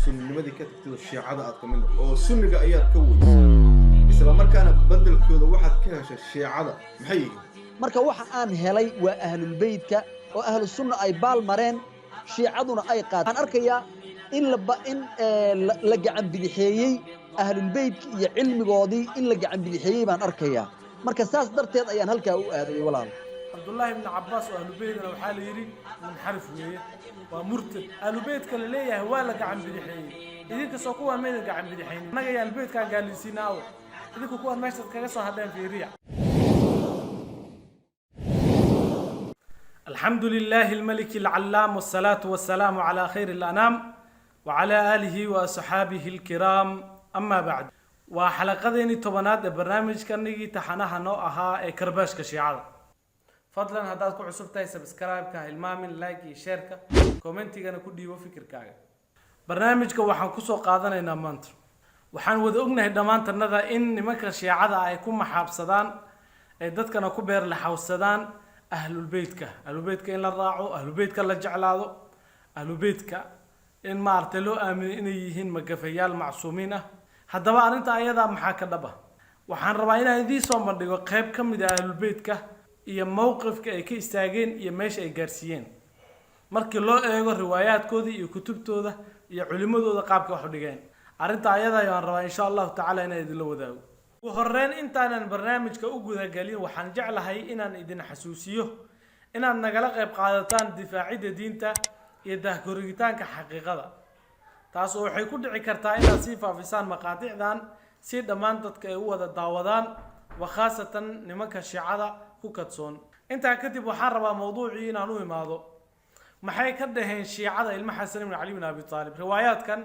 Sunninimadii ka tagtid oo Shiicada aad ka mid noqo oo Sunniga ayaad ka weysay, isla markaana beddelkooda waxaad ka heshay Shiicada. Maxay yihiin? Marka waxa aan helay waa Ahlulbeytka oo Ahlu Sunna ay baal mareen, Shiicaduna ay qaat. Waxaan arkayaa in laba in la gacan bidixeeyey Ahlulbeytka iyo cilmigoodii, in la gacan bidixeeyey baan arkayaa. Marka saas darteed ayaan halkaa u aaday, walaal. Cabdullaahi ibni Cabbaas oo Ahlubeytna waxaa la yidhi munxarif weeye, waa murtad. Ahlubeytka la leeyahay waa la gacan bidixeeyey, idinkastoo kuwaan maydan gacan bidixaynin. Annaga iyo Ahlubeytkaan gaalaysiina awe, idinku kuwaan meeshaad kaga soo hadheen fiiriya. الحمد لله الملك العلام، والصلاة والسلام على خير الأنام وعلى آله وأصحابه الكرام، أما بعد. Waa xalaqadeeni 10aad ee barnaamijkanigii taxanaha noo ahaa ee karbaashka Shiicada. Fadlan haddaad ku cusub tahay, subscribe-ka hilmaamin, like iyo share-ka, commentigana ku dhiibo fikirkaaga. Barnaamijka waxaan kusoo qaadanaynaa maanta, waxaan wada ognahay dhammaantanada in nimanka Shiicada ay ku maxaabsadaan ee dadkana ku beer laxawsadaan Ahlulbeytka, Ahlubeytka in la raaco, Ahlubeytka la jeclaado, Ahlubeytka in maaragtay loo aamino inay yihiin magafayaal macsuumiin ah. Haddaba arrinta ayadaa maxaa ka dhab ah? Waxaan rabaa inaan idiin soo bandhigo qayb ka mid ah Ahlulbeytka iyo mowqifka ay ka istaageen iyo meesha ay gaarsiiyeen markii loo eego riwaayaadkooda iyo kutubtooda iyo culimadooda qaabka wax u dhigeen. Arrinta ayada ayaan rabaa, insha Allahu tacaala, inaan idinla wadaago. Ugu horeyn, intaanan barnaamijka u gudagelin, waxaan jeclahay inaan idin xasuusiyo inaad nagala qayb qaadataan difaacidda diinta iyo dahkorigitaanka xaqiiqada. Taas oo waxay ku dhici kartaa inaad sii faafisaan maqaadicdan si dhammaan dadka ay u wada daawadaan, wa khaasatan nimanka Shiicada ku kadsoon. Intaa kadib waxaan rabaa mawduucii inaan u imaado. Maxay ka dhaheen Shiicada ilma Xasan ibn Cali bin Abi Aalib? Riwaayaadkan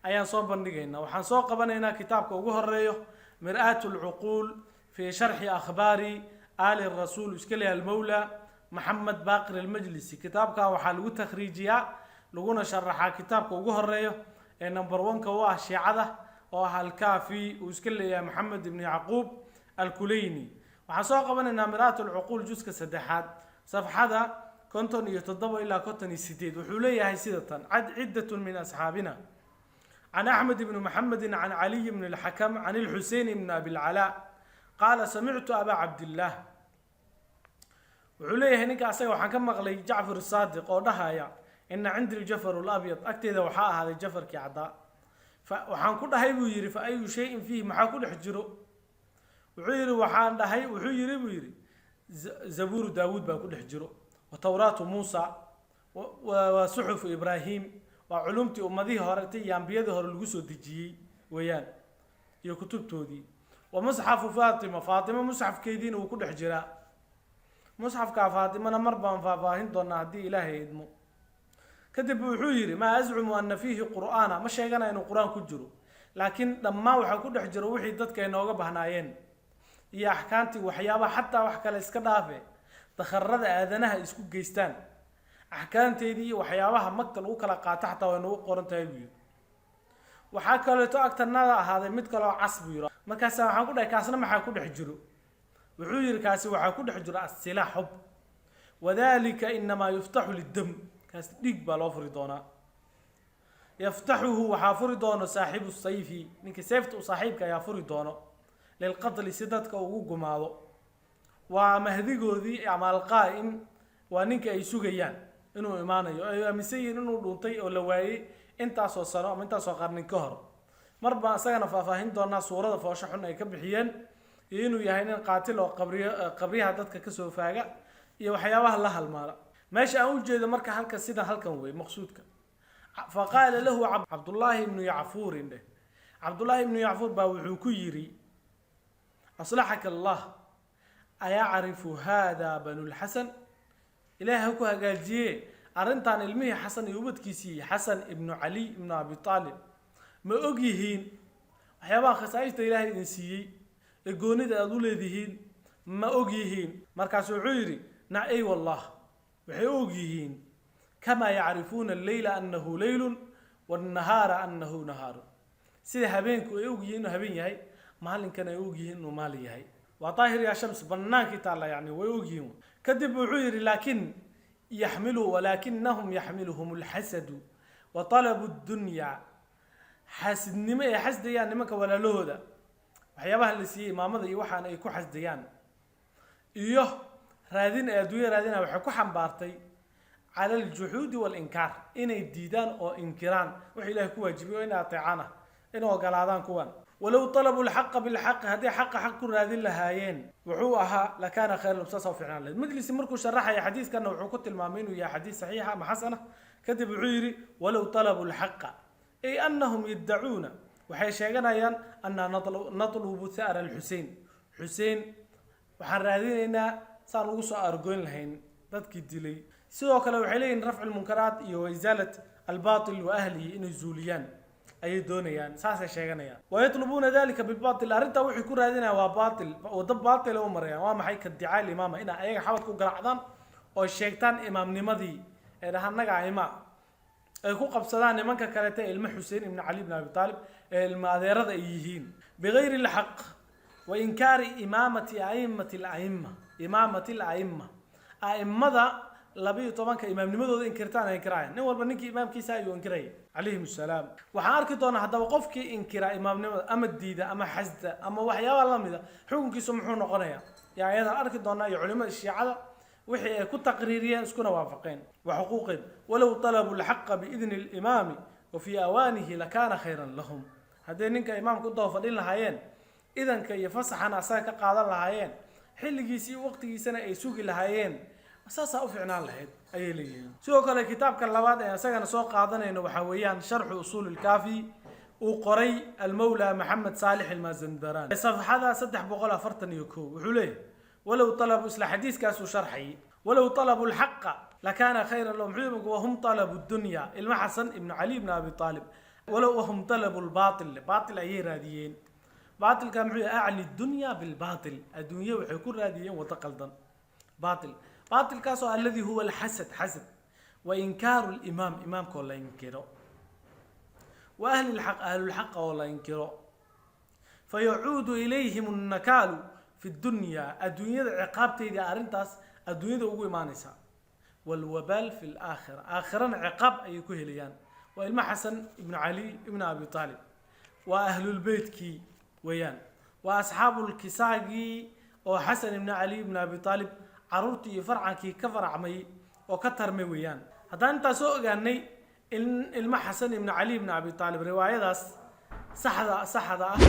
ayaan soo bandhigaynaa. Waxaan soo qabanaynaa kitaabka ugu horeeyo, Mir'aat Lcuquul fi Sharxi Akhbaari Aali Rasuul, iska leeyahay Almawla Maxamed Baaqir Almajlisi. Kitaabkan waxaa lagu takhriijiyaa laguna sharaxaa kitaabka ugu horeeyo ee number one-ka u ah Shiicada, oo ah Alkaafi, uu iska leeyahay Maxamed ibn Yacquub Alkuleyni. Waxaan soo qabanaynaa Mir'aat Alcuquul, juska saddexaad, safxada 57 ilaa 58. Wuxuu leeyahay sida tan: cad ciddatun min asxaabina can Axmed ibni Maxamedi can Caliy bn اlxakam can ilxusein ibn Abilcalaa qaala: samictu Abaa Cabdillaah. Wuxuu leeyahay ninka asaga: waxaan ka maqlay Jacfar Saadiq oo dhahaya: ina cindi ljafar labyad, agteeda waxaa ahaaday jafarkii caddaa. Waxaan ku dhahay, buu yidhi, fa ayu shayin fiihi, maxaa ku dhex jiro? Wuxuu yidhi: waxaan dhahay, wuxuu yidhi, buu yidhi, Zabuuru Daawuud baa ku dhex jiro, wa Tawraatu Muusa, wa suxufu Ibraahim. Waa culumtii ummadihii hore ti iyo ambiyadii hore lagu soo dejiyey weeyaan, iyo kutubtoodii. Wa musxafu Faatima, Faatima musxafkeediina wuu ku dhex jiraa. Musxafkaa Faatimana mar baan faahfaahin doonaa haddii Ilaahay idmo. Kadib wuxuu yidhi: maa azcumu ana fiihi qur'aana, ma sheegana inuu Qur-aan ku jiro, laakiin dhammaan waxaa ku dhex jiro wixii dadka ay nooga bahnaayeen iyo axkaamtii, waxyaabaha xataa wax kale iska dhaafe, dakharada aadanaha isku geystaan axkaamteedii iyo waxyaabaha magta lagu kala qaato xataa way nagu qoran tahay, buu yidhi. Waxaa kaleeto agtanada ahaaday mid kaloo cas, buu yidhi. Markaasa waxaan ku dhahay: kaasna maxaa ku dhex jiro? Wuxuu yidhi: kaasi waxaa ku dhex jiro asilaax, hub, wadalika inamaa yuftaxu lidam, kaas dhiig baa loo furi doonaa. Yaftaxuhu, waxaa furi doono saaxibu sayfi, ninka seefta u saaxiibka ayaa furi doono, lilqatli, si dadka ugu gumaado. Waa mahdigoodii ama alqaa'im, waa ninka ay sugayaan inuu imaanayo, ay aaminsan yihiin inuu dhuuntay oo la waayey intaasoo sano ama intaasoo qarnin ka hor. Mar baan isagana faahfaahin doonaa suurada foosho xun ay ka bixiyeen iyo inuu yahay nin qaatil oo qabriyo, qabriyaha dadka kasoo faaga iyo waxyaabaha la halmaala. Meesha aan ujeedo marka halka sida halkan wey maqsuudka. Faqaala lahu Cabdullaahi ibnu Yacfuurin dheh, Cabdullaahi ibnu Yacfuur baa wuxuu ku yidhi: aslaxaka Allah, ayacrifu hada banulxasan? Ilaahay ha ku hagaajiye, arrintan ilmihii Xasan iyo ubadkiisii, Xasan ibnu Cali ibnu Abi Aalib, ma og yihiin waxyaabaha khasaa'ista Ilaahay idin siiyey ee goonida aada u leedihiin? Ma og yihiin? Markaasu wuxuu yidhi: nacay, wallah, waxay og yihiin, kamaa yacrifuuna alleyla anahu leylun wannahaara anahu nahaarun, sida habeenku ay og yihiin inuu habeen yahay, maalinkan ay og yihiin inuu maalin yahay. Waa daahir yaa shams, banaankii taalla, yani way og yihiin. Kadib wuxuu yidhi: laakin yaxmilu walaakinahum yaxmiluhum alxasadu wa talabu dunya. Xaasidnimo ay xasdayaan nimanka walaalahooda, waxyaabaha la siiyey imaamada iyo waxaan ay ku xasdayaan, iyo raadin ay adduunya raadinaya, waxay ku xambaartay cala aljuxuudi walinkaar, inay diidaan oo inkiraan waxa Ilahay ku waajibiyey oo inay ateecaan ah, inay ogolaadaan kuwan. Walow talabuu alxaqa bilxaqi, hadday xaqa xaq ku raadin lahaayeen, wuxuu ahaa lakaana khayran lahum, saasa u fiicnaan lahayd. Majlisi markuu sharaxaya xadiiskanna wuxuu ku tilmaamay inuu yahay xadiis saxiixa ama xasana. Kadib wuxuu yidhi: walow talabuu alxaqa, ay annahum yaddacuuna, waxay sheeganayaan, annaa natlubu tha'ra alxusein, Xuseen waxaan raadinaynaa saan ugu soo argoyn lahayn dadkii dilay. Sidoo kale waxay leeyihin rafcu lmunkaraat iyo waisaalat albaatil wa ahlihi, inay zuuliyaan ayay doonayaan, saasay sheeganayaan. Wayatlubuuna dalika bilbatil, arrintaa waxay ku raadinayaan waa batil, waddo baatila u marayaan. Waa maxay? Ka dicaa imaama, inay ayaga xabad ku garaacdaan oo sheegtaan imaamnimadii, ee dhahaan naga aima, ay ku qabsadaan nimanka kaleeta ee ilmo Xuseen ibn Cali ibn Abi Taalib ee ilma adeerada ay yihiin, bigayri alxaq, wa inkaari imaamati aimati alaima, imaamati alaima, aimada 12-ka imaamnimadooda inkirtaan ay inkirayaan. Nin walba ninkii imaamkiisa ayuu inkiraya, calayhim assalaam. Waxaan arki doonaa haddaba qofkii inkira imaamnimada ama diida ama xasda ama waxyaaba lamida, xukunkiisu muxuu noqonayaa, yaa ayadaan arki doonaa, iyo culimada Shiicada wixii ay ku taqriiriyeen iskuna waafaqeen wa xuquuqeen. Walow talabuu alxaqa biidni alimaami wa fii awaanihi lakaana khayran lahum, hadday ninka imaamka u daba fadhin lahaayeen, idanka iyo fasaxana asaga ka qaadan lahaayeen, xilligiisi iyo waqtigiisana ay sugi lahaayeen, saasaa u fiicnaan lahayd, ayay leeyihiin. Sidoo kale kitaabka labaad ee isagana soo qaadanayno waxaa weeyaan Sharxu Usuul Ilkaafi, uu qoray Almawla Maxamed Saalix Almazandaraan, safxada 341. Wuxuu leeyahay: walow talabu, isla xadiiskaasuu sharxayay, walow talabu alxaqa lakaana khayran lahum. Muxuu yidhi? Wahum talabu dunya, ilma Xasan ibnu Cali ibn Abi Aalib, walow wahum talabu lbaatil, baatil ayay raadiyeen. Baatilka muxuu yahay? Acni dunya bilbaatil, adduunye waxay ku raadiyeen waddo qaldan, baatil, baatilkaasoo alladii huwa alxasad, xasad, wa inkaaru limaam, imaamkoo la inkiro, wa ahli lxaq, ahlulxaqa oo la inkiro. Fayacuudu ilayhim annakaalu fi dunya, adduunyada ciqaabteydii arrintaas adduunyada ugu imaanaysaa, walwabaal fi laakhira, aakhirana ciqaab ayay ku helayaan. Waa ilmo Xasan ibnu Cali ibnu Abi Aalib, waa ahlulbeytkii weeyaan, waa asxaabulkisaagii oo Xasan ibnu Cali ibnu Abi Aalib caruurtii iyo farcankii ka faracmay oo ka tarmay weeyaan. Haddaan intaas soo ogaanay in ilmo Xasan ibnu Cali ibnu Abi Aalib riwaayadaas saxda ah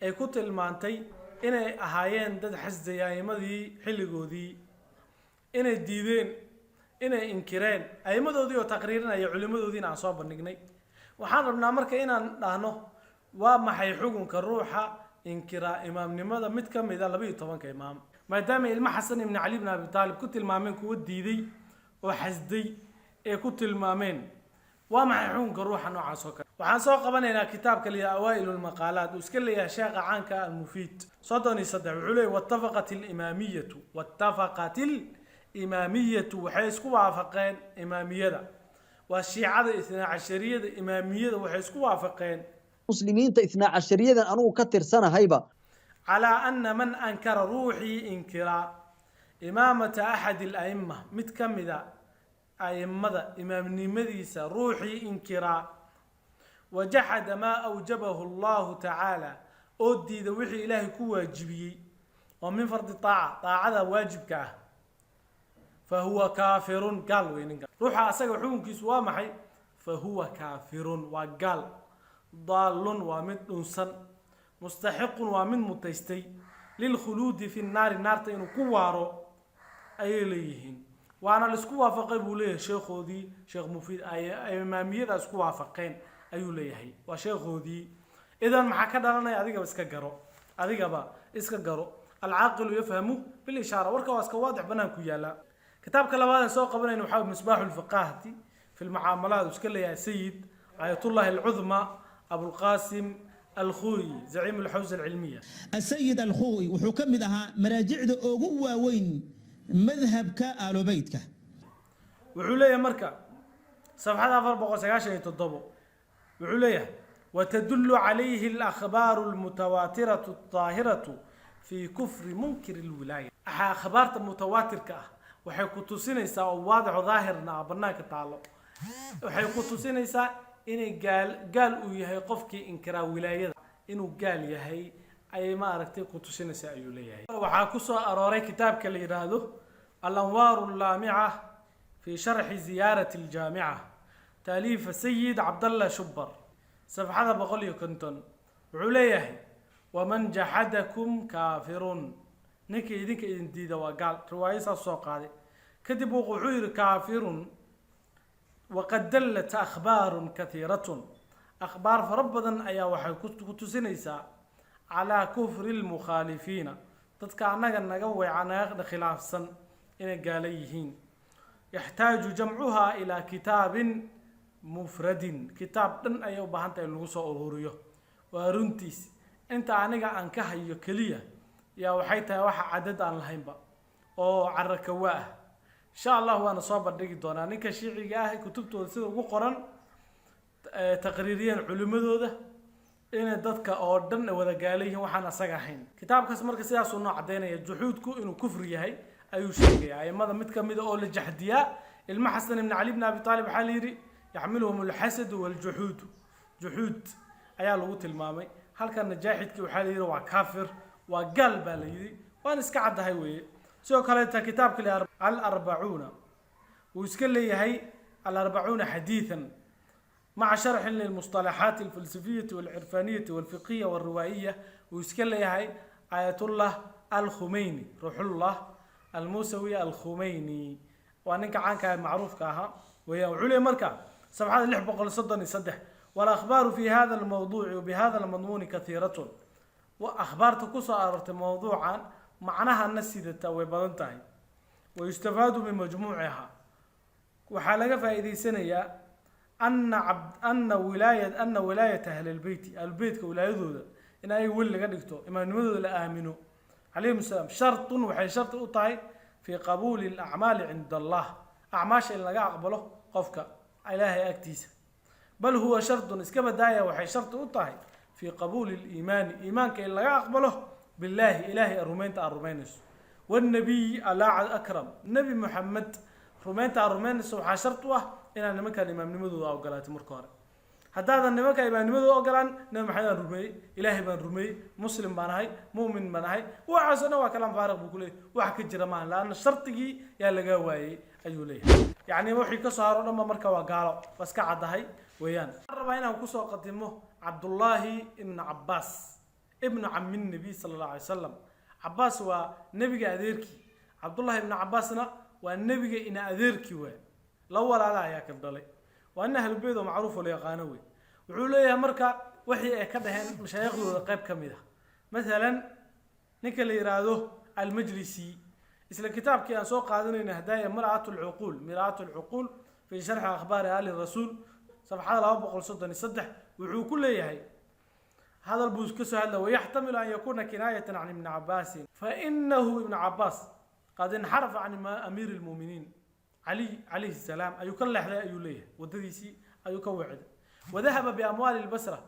ay ku tilmaantay inay ahaayeen dad xasdayaa'imadii xilligoodii, inay diideen, inay inkireen a'imadoodii oo taqriirinaya culimmadoodiina aan soo bandhignay, waxaan rabnaa marka inaan dhahno: waa maxay xukunka ruuxa inkiraa imaamnimada mid ka mida 12-ka imaam, maadaama ilmo Xasan ibni Cali ibn Abi Taalib ku tilmaameen kuwa diiday oo xasday ee ku tilmaameen? Waa maxay xukunka ruuxa noocaas oo kale? Waxaan soo qabanaynaa kitaabka la yidhaha Awaa'il lmaqaalaat, uu iska leeyahay sheekha caanka Almufiid, 33. Wuxuu leeyahy: wattafaqat alimaamiyatu, waxay isku waafaqeen imaamiyada, waa Shiicada itnaa cashariyada, imaamiyada waxay isku waafaqeen Muslimiinta itnaa cashariyadan anugu ka tirsanahayba calaa ana man ankara, ruuxii inkiraa, imaamata axadi alaima, mid ka mida aimada imaamnimadiisa ruuxii inkiraa, wajaxada maa awjabahu Allahu tacaala, oo diida wixii Ilaahay ku waajibiyey oo min fardi taaca, daacada waajibka ah, fa huwa kaafirun, gaal wey ninka ruuxa asaga. Xukunkiisu waa maxay? Fa huwa kaafirun, waa gaal, daalun, waa mid dhunsan, mustaxiqun, waa mid mutaystay, lilkhuluudi fi nnaari, naarta inuu ku waaro, ayay leeyihiin. Waana laisku waafaqay, buu leeyahay sheekhoodii Sheekh Mufiid, ay imaamiyada isku waafaqeen, ayuu leeyahay, waa sheekhoodii. Idan maxaa ka dhalanaya? Adigaba iska garo, adigaba iska garo. Alcaaqilu yafhamu bilishaara, warka waa iska waadix, banaan ku yaala. Kitaabka labaad aan soo qabanayna waxaa Misbaaxu lfaqaahati fi lmucaamalaat, uu iska leeyahay Sayid Aayatullahi Alcudma Abulqaasim Alkhuuyi, zaciim alxawsa alcilmiya. Asayid Alkhuu'i wuxuu ka mid ahaa maraajicda ugu waaweyn madhabka Aalubeytka. Wuxuu leeyahay marka safxada 497, wuxuu leeyahay: watadullu calayhi alakhbaaru almutawaatiratu aldaahiratu fi kufri munkiri alwilaaya. Akhbaarta mutawaatirka ah waxay ku tusinaysaa oo waadixo daahirna ah, banaanka taalo, waxay ku tusinaysaa. Inay gaal gaal uu yahay qofkii inkiraa wilaayada, inuu gaal yahay ayay, ma aragtay, ku tusinaysaa, ayuu leeyahay. Waxaa ku soo arooray kitaabka la yidhaahdo Alanwaaru Allaamica fi sharxi Ziyaarati Aljaamica, taaliifa Sayid Cabdallah Shubbar, safxada 150, wuxuu leeyahay: "Waman jaxadakum kaafirun", ninka idinka idin diida waa gaal. Riwaayo saas soo qaaday. Kadib wuxuu yidhi: "Kaafirun. Waqad dallat akhbaarun kathiiratun", akhbaar fara badan ayaa waxay ku tusinaysaa, "calaa kufri lmukhaalifiina", dadka annaga naga weeca, naga khilaafsan, inay gaalo yihiin. "Yaxtaaju jamcuhaa ilaa kitaabin mufradin", kitaab dhan ayay u baahan tahay in lagu soo ururiyo. Waa runtiis. Inta aniga aan ka hayo keliya yaa waxay tahay waxa cadad aan lahaynba oo carakawa ah. Insha Allah waana soo bandhigi doonaa ninka shiiciga ah kutubtooda sida ugu qoran, taqriiriyeen culimadooda inay dadka oo dhan wada gaala yihiin waxaan asaga ahayn. Kitaabkaas marka sidaasuu noo caddaynaya juxuudku inuu kufri yahay ayuu sheegaya. Aimada mid kamida oo la jaxdiyaa, ilmo Xasan ibn Cali bn Abi Aalib, waxaa la yidhi yaxmiluhum alxasadu waljuxuudu, juxuud ayaa lagu tilmaamay. Halkana jaaxidkii waxaa la yidhi waa kaafir, waa gaal baa la yidhi. Waan iska caddahay weeye. Sidoo kaleeta kitaabka la Alarbacuuna wuu iska leeyahay, Alarbacuuna Xadiidan maca sharxin lilmusطalaxaat alfalsafiyati walcirfaaniyati walfiqhiya walriwaa'iya, wuu iska leeyahay Aayatullah Alkhumeyni, Ruuxullah Almusawi Alkhumeyni, waa ninka caanka ah, macruufka ahaa weeyaan. Wuxuu leeyahy marka safxada 633: "Walakhbaaru fi hada almawduuci wabihada almadmuuni kathiiratun", wa akhbaarta kusoo aroortay mawduucan macnahana sidata way badan tahay. "Wayustafaadu min majmuuciha", waxaa laga faa'iidaysanayaa, ana cabd ana wilaaya ana wilaayata ahlilbeyti, ahlulbeytka wilaayadooda in ayaga weli laga dhigto, imaamnimadooda la aamino, calayhim asalaam, shartun, waxay sharti u tahay, fii qabuuli alacmaali cinda Allah, acmaasha in laga aqbalo qofka Ilaahay agtiisa. "Bal huwa shardun", iska badaaya, waxay sharti u tahay, "fii qabuuli liimaani", iimaanka in laga aqbalo, billaahi, Ilaahay rumaynta aad rumaynayso, wاnnabiyi alaa akram, Nebi Muxamed rumaynta aad rumaynayso. Waxaa shart u ah inaad nimankan imaamnimadooda ogolaatay marka hore. Haddaadan nimanka imaamnimadooda ogolaan, Nebi Maxamed aan rumeeyey, Ilaahay baan rumeeyey, muslim baan ahay, mu'min baan ahay, waxaasoo dhan waa kalaam faariq buu kuleeyahy, wax ka jira maaha, laanna shardigii yaa lagaa waayey, ayuu leeyahay. Yacni wixii kasoo haro dhan ba marka waa gaalo, waa iska caddahay weeyaan. Waxaan rabaa inaan kusoo qadimo Cabdullaahi Ibnu Cabbaas, ibnu cami Nabiy sala Allah alay wasalam. Cabbaas waa nebiga adeerkii. Cabdullahi Ibnu Cabbaasna waa nebiga ina adeerkii waay, laba walaala ayaa ka dhalay. Waa nin ahlubeyt oo macruuf oo la yaqaano wey. Wuxuu leeyahay marka wixii ay ka dhaheen mashaaikhdooda qayb ka mid ah, mathalan ninka la yidhaahdo Almajlisi, isla kitaabkii aan soo qaadanayna hadaaya, Mir'at Lcuquul, Mir'at Lcuquul fi sharxi akhbaari ali rasuul, safxada 233, wuxuu ku leeyahay, hadal buu ka soo hadla: "Wayaxtamilu an yakuna kinaayatan can Ibni Cabaasin, fainahu Ibnu Cabaas qad inxarafa can amiiri lmuuminiin Caliy calayhi salaam", ayuu ka leexday, ayuu leeyahay, waddadiisii ayuu ka wecday. "Wadahaba biamwaali lbasra",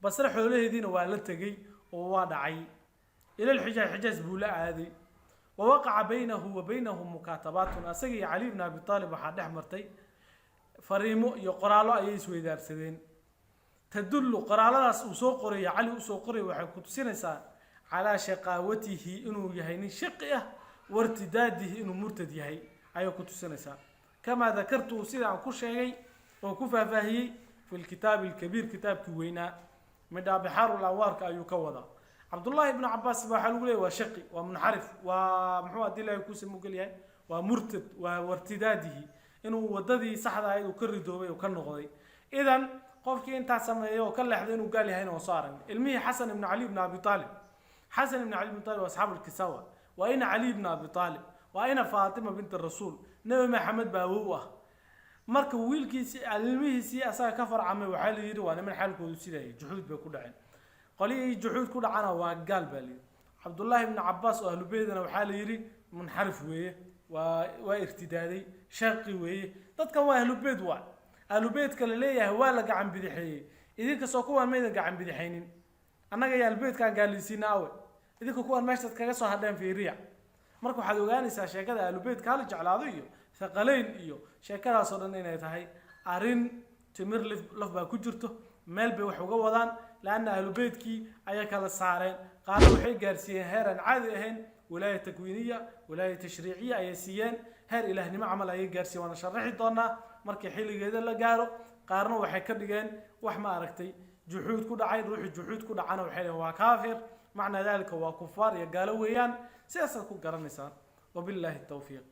Basre xoolaheediina waa la tegey oo waa dhacay. "Ila lxijaaz", Xijaaz buu la aaday. "Wawaqaca baynahu wa baynahum mukaatabaatun", asaga iyo Cali bn Abi Aalib waxaa dhex martay fariimo iyo qoraallo ayay isweydaarsadeen. "Tadullu", qoraaladaas uu soo qorayo, Cali usoo qoray, waxay ku tusinaysaa, "calaa shaqaawatihi", inuu yahay nin shaqi ah, wartidaadihi, inuu murtad yahay ayay ku tusinaysaa. "Kamaa dakartuhu", sida aan ku sheegay oo ku faahfaahiyey, "fi lkitaabi alkabiir", kitaabkii weynaa, midhaa Bixaarul Anwaarka ayuu ka wadaa. Cabdullaahi Ibnu Cabaas ba waxaa lagu leeyay waa shaqi, waa munxarif, waa muxuu hadii Ilahay kuusa mugel yahay, waa murtad, waa wartidaadihi, inuu wadadii saxda ahayd uu ka ridoobay oo ka noqday. Idan qofkii intaa sameeyay oo ka leexday inuu gaal yahayna waan soo aragnay. Ilmihii Xasan ibnu Cali ibn Abi Aalib, Xasan ibn Cali ibn Aalib waa asxaabu lkisawa, waa ina Cali ibn Abi Aalib, waa ina Faatima bint Rasuul, Nebi Maxamed baa awow ah. Marka wiilkiisi, ilmihiisii asaga ka farcamay, waxaa la yidhi waa niman xaalkoodu sidaayay, juxuud bay ku dhaceen. Qolihii juxuud ku dhacana waa gaal baa la yidhi. Cabdullaahi Ibnu Cabaas oo ahlubeydana waxaa la yidhi munxarif weeye, waa irtidaaday, shaqi weeye. Dadkan waa ahlubeyd, waa ahlubeydka la leeyahay, waa la gacan bidixeeyey. Idinkastoo kuwaan maydan gacan bidixaynin, annaga iyo ahlubeydkaan gaalaysiina awe, idinka kuwaan meeshaad kaga soo hadheen fiiriya. Marka waxaad ogaanaysaa sheekada ahlubeydka hala jeclaado iyo thaqaleyn iyo sheekadaasoo dhan inay tahay arrin Timir laf baa ku jirto, meel bay wax uga wadaan, laanna ahlu beytkii ayay kala saareen. Qaarna waxay gaarsiiyeen heer aan caadi ahayn, wilaaya takwiiniya, wilaaya tashriiciya ayay siiyeen, heer ilaahnimo camal ayay gaarsiiyeen. Waana sharaxi doonaa markii xilligeeda la gaaro. Qaarna waxay ka dhigeen wax, ma aragtay, juxuud ku dhacay. Ruuxii juxuud ku dhacana waxay leeyihin waa kaafir, macnaa dalika waa kufaar iyo gaalo weeyaan. Sidaasaad ku garanaysaan. Wabillahi tawfiiq.